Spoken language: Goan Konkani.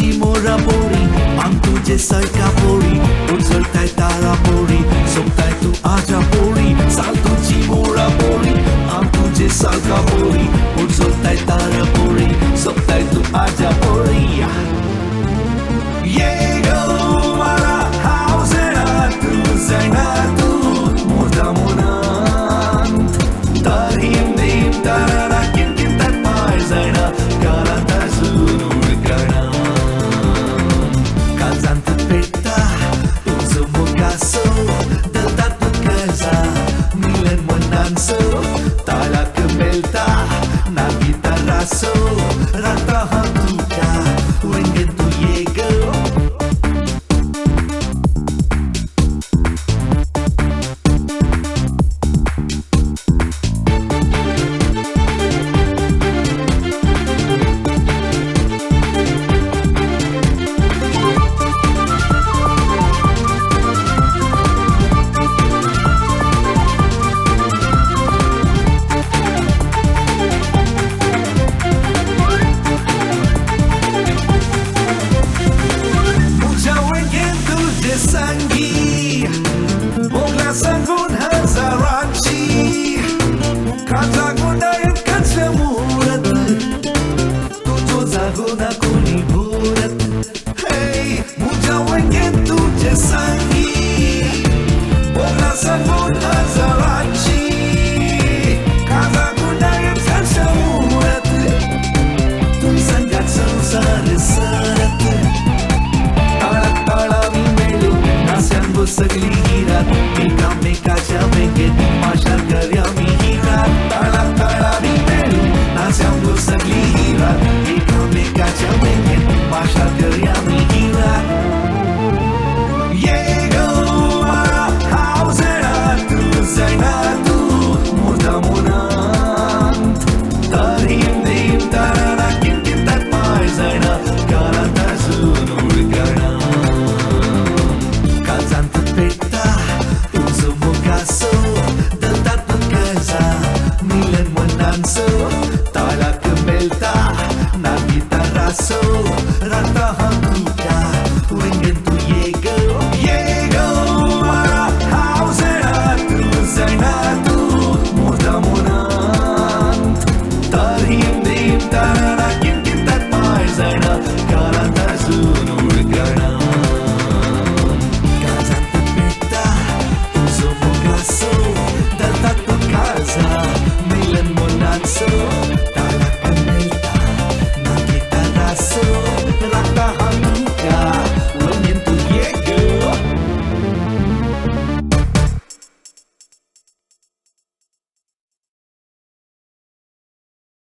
तुजी मोरा पोरी, आंग तुझे सरका पोरी, उजळताय तारा पोरी, सोबताय तू आजा पोरी, साल तुजी मोरा पोरी, आंग तुझे सारका पोरी, उजळताय तारा पोरी, सोबताय तू आजा पोरी. ये गो मला हांव जाणा तूं जाणा तूं मोदा मोनांत तारीम दीम तारा किम किम तार पाय जाणा काला ताजून उडकणा काळजांत पेट्टा तुजो मुखासो दलतात तुका मिलन मनांसो तालाक मेळटा नागिता रासो राता हांव तुका वेंगेन तूं ये गो. म्हज्या वेंगेन तुजे संगी मोगला सांगून हजारांची कांता गुंडाळीत कांचल्या मुरत तुजो जागो ना कोणी भोरत. हे म्हज्या वेंगेन तुजे संगी मोगला सांगून